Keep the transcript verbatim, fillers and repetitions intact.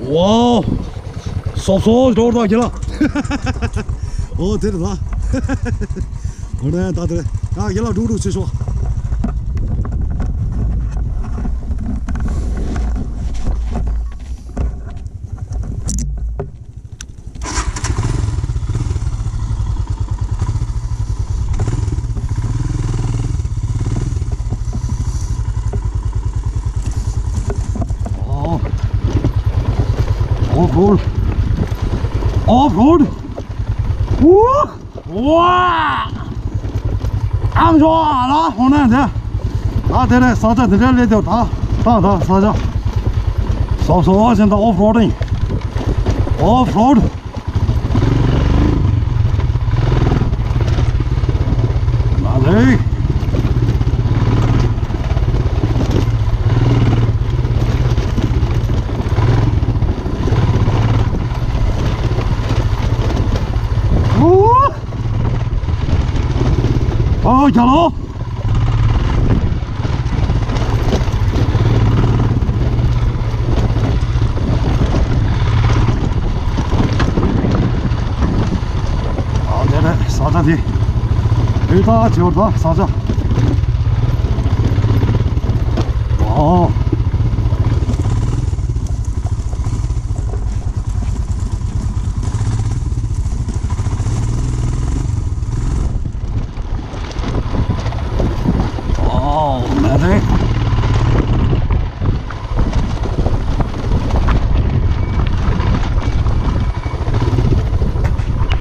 ཝའོ། སོབ་སོབ་འགྲོ་བར་དགེ་ལགས། ཨོ་དེ་རེད་ལ། འོ་ན་ད་དེ་རེད། ཡ་དགེ་ལགས་འགྲོ་འགྲོ་བྱེད་ཤོག Off road. Off road. ཝུ། ཝ། ཨང་ཞོ་ཨ་ལ་ཧོ་ན་དེ། ད་དེ་རེད། ས་ཆ་དེ་འདྲ་སླེབས་དུས་ད་ད་ད་ས་ཆ། སོབ་སོབ་བཞིན་དུ་off roading. Off road. མ་ལེགས། ཨོ། ཨོ་རྒྱ་ལོ། ཨ་ནི་རེད་ས་ཆ་དེ། དེ་ད་ཅི་བར་ད་ས་ཆ། ཨོ།